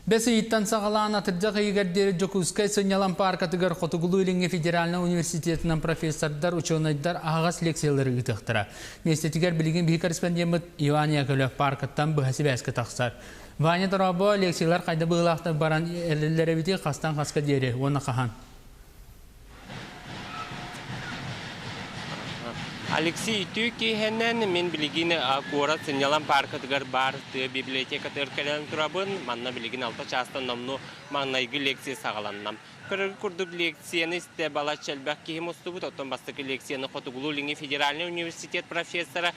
Бэс ыйыттан саҕалаан атырдьах ыйыгар диэри Дьокуускай сынньалаҥ пааркатыгар Хотугулуу-Илиҥҥи федеральнай университетынан профессордар, учуонайдар аһаҕас лекциялары ыытыахтара. Миэстэтигэр билигин биһи корреспондеммыт Иван Яковлев пааркаттан быһа сибээскэ тахсар. Ваня дорообо, лекциялар хайда быһыылаахтар баран эрэллэр эбитий, хастан хаска диэри уонна хаһан? Алексей үтүө киэһэнэн мин билигин куорат сынньалаҥ пааркатыгар баар тыа библиотекатыгар кэлэн турабын. Манна билигин алта чаастан номнуо маҥнайгы лекция саҕаланна. Көрөргүт курдук лекцияны истэ балачча элбэх киһи мустубут. Оттон бастакы лекцияны Хотугулуу-Илиҥҥи федеральнай университет профессора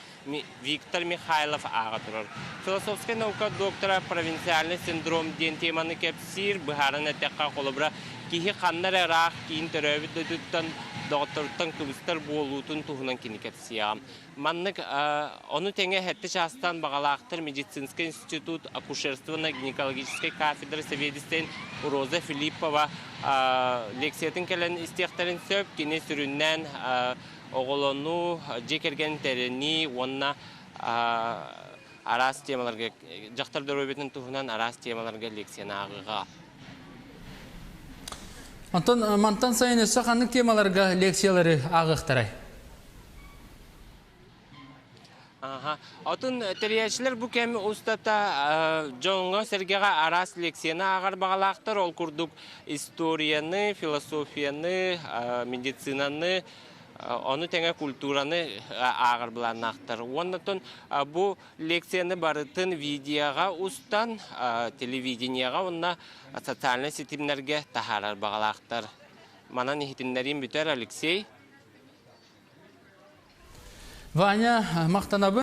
Виктор Михайлов ааҕа турар. Философскай наука доктора провинциальный синдром диэн теманы кэпсиир, быһааран эттэххэ, холобура, киһи ханна эрэ ыраах киин төрөөбүт дойдуттан доҕотторуттан кыбыстар буолуутун туһунан кини кэпсиэҕэ. Маннык ону тэҥэ сэттэ чаастан баҕалаахтар медицинскэй институт акушерственно-гинекологическай кафедра сэбиэдиссэйин Роза Филиппова лекциятын кэлэн истиэхтэрин сөп. Кини сүрүннээн оҕолонуу, дьиэ кэргэн тэринии уонна араас темаларга дьахтар доруобуйатын туһунан араас темаларга лекцияны ааҕыаҕа. Онтон мантан сайын өссө ханнык темаларга лекциялары ааҕыахтарай? Аха. Отун тэрийээччилэр бу кэм устата дьоҥҥо-сэргэҕэ араас лекцияны ааҕар баҕалаахтар. Ол курдук историяны, философияны, медицинаны, ону тэҥэ культураны ааҕар былааннаахтар. Уонна бу лекцияны барытын видеоҕа устан, телевидениеҕа уонна социальнай ситимнэргэ таһаарар баҕалаахтар. Манан иһитиннэриим бүтэр, Алексей. Ваня, махтанабын.